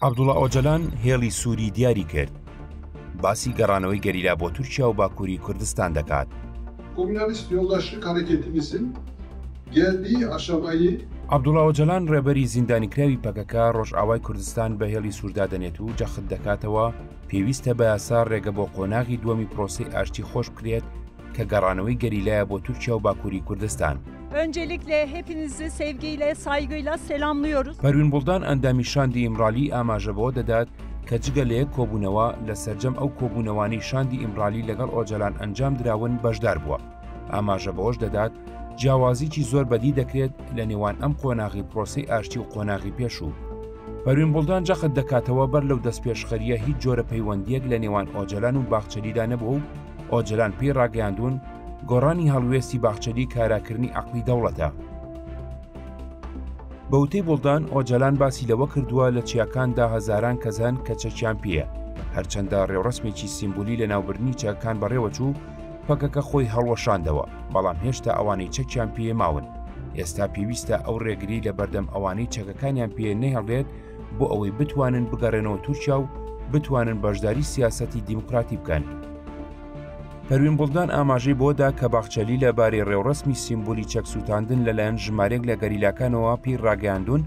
عەبدوڵا ئۆجەلان هێڵی سووری دیاری کرد، باسی گەڕانەوەی گەریلا بۆ تورکیا و باکووری کوردستان دەکات. Komünalist Yoldaşlık Hareketimizin geldiği aşamayı عەبدوڵا ئۆجەلان ڕێبەری زیندانیکراوی پەکەکە ڕۆژئاوای کوردستان بە هێڵی سوور دادەنێت و جەخت دەکاتەوە پێویستە بە یاسا ڕێگە بۆ قۆناغی دووەمی پرۆسەی ئاشتی خۆش بکرێت کە گەڕانەوەی گەریلایە بۆ تورکیا و باکووری کوردستان. Öncelikle hepinizi sevgiyle, saygıyla selamlıyoruz. پەروین بوڵدان ئەندامی شاندی ئیمرالی ئاماژە بەوە دەدات کە جگە لە یەک کۆبوونەوە لە سەرجەم ئەو کۆبوونەوانەی شاندی ئیمرالی لەگەڵ ئۆجەلان ئەنجام دراون بەشدار بووە. ئاماژە بەوەش دەدات جیاوازیی زۆر بەدی دەکرێت لە نێوان ئەم قۆناغی پرۆسەی ئاشتی و قۆناغی پێشوو. پەروین بوڵدان جەخت دەکاتەوە بەر لەو دەستپێشخەرییە هیچ جۆرە پەیوەندییەک لە نێوان ئۆجەلان و باخچەلیدا نەبووە و ئۆجەلان پێی ڕاگەیاندوون گۆڕانی هەڵوێستی باخچەلی کاراکردنی عەقڵی دەوڵەتە. بە وتەی بوڵدان، ئۆجەلان باسی لەوە کردووە لە چیاکاندا هەزاران کەس هەن کە چەکیان پێیە، هەرچەندە ڕێوڕەسمێکی سیمبولی لەناوبردنی چەکەکان بەڕێوەچوو، پەکەکە خۆی هەڵوەشاندەوە، بەڵام هێشتا ئەوانەی چەکیان پێیە ماون. ئێستا پێویستە ئەو ڕێگری لە بەردەم ئەوانەی چەکەکانیان پێیە نەهێڵرێت بۆ ئەوەی بتوانن بگەڕێنەوە تورکیا و بتوانن بەشداری سیاسەتی دیموکراتی بکەن. پەروین بوڵدان ئاماژەی بۆ دا کە باخچەلی لە بارەی ڕێوڕەسمی سیمبولی چەک سووتاندن لەلایەن ژمارەیەک لە گەریلاکانەوە پێی ڕاگەیاندوون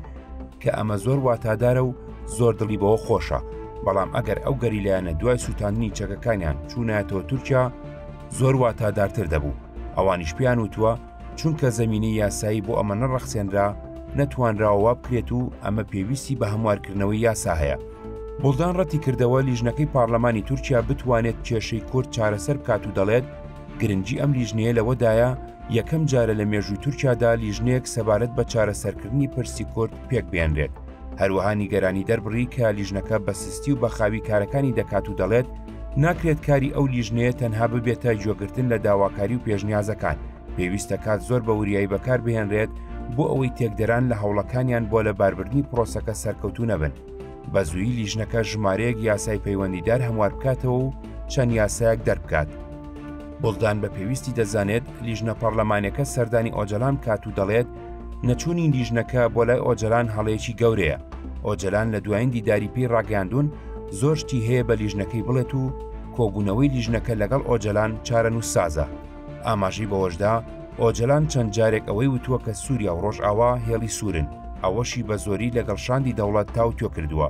کە ئەمە زۆر واتادارە و زۆر دڵی بەوە خۆشە، بەڵام ئەگەر ئەو گەریلایانە دوای سووتاندنی چەکەکانیان چوونایەتەوە تورکیا زۆر واتادارتر دەبوو، ئەوانیش پێیان وتووە چونکە زەمینەی یاسایی بۆ ئەمە نەڕەخسێنرا نەتوانراوە وابکرێت و ئەمە پێویستی بە هەموارکردنەوەی یاسا هەیە. بوڵدان ڕەتیکردەوە لیژنەکەی پارلەمانی تورکیا بتوانێت کێشەی کورد چارەسەر بکات و دەڵێت، گرنگی ئەم لیژنەیە لەوەدایە یەکەم جارە لە مێژووی تورکیادا لیژنەیەک سەبارەت بە چارەسەرکردنی پرسی کورد پێکبهێنرێت. هەروەها نیگەرانی دەربڕی کە لیژنەکە بە سستی و بە خاوی کارەکانی دەکات و دەڵێت، ناکرێت کاری ئەو لیژنەیە تەنها ببێتە گوێگرتن لە داواکاری و پێشنیازەکان، پێویستە کات زۆر بە وریایی بەکاربهێنرێت بۆ ئەوەی تێکدەران لە هەوڵەکانیان بۆ لەباربردنی پرۆسەکە سەرکەوتوو نەبن. بە زوویی لیژنەکە ژمارەیەک یاسای پەیوەندیدار هەموار بکاتەوە و چەند یاسایەک دەربکات. بوڵدان بە پێویستی دەزانێت لیژنە پەڕلەمانیەکە سەردانی ئۆجەلان بکات و دەڵێت، نەچوونی لیژنەکە بۆ لای ئۆجەلان هەڵەیەکی گەورەیە. ئۆجەلان لە دوایین دیداری پێی ڕاگەیاندوون زۆر شتی هەیە بە لیژنەکەی بڵێت و کۆبوونەوەی لیژنەکە لەگەڵ ئۆجەلان چارەنووسسازە. ئاماژەی بەوەشدا، ئۆجەلان چەند جارێک ئەوەی وتووە کە سووریا و ڕۆژئاوا هێڵی سوورن، ئەوەشی بە زۆری لەگەڵ شاندی دەوڵەت تاوتوێ کردووە.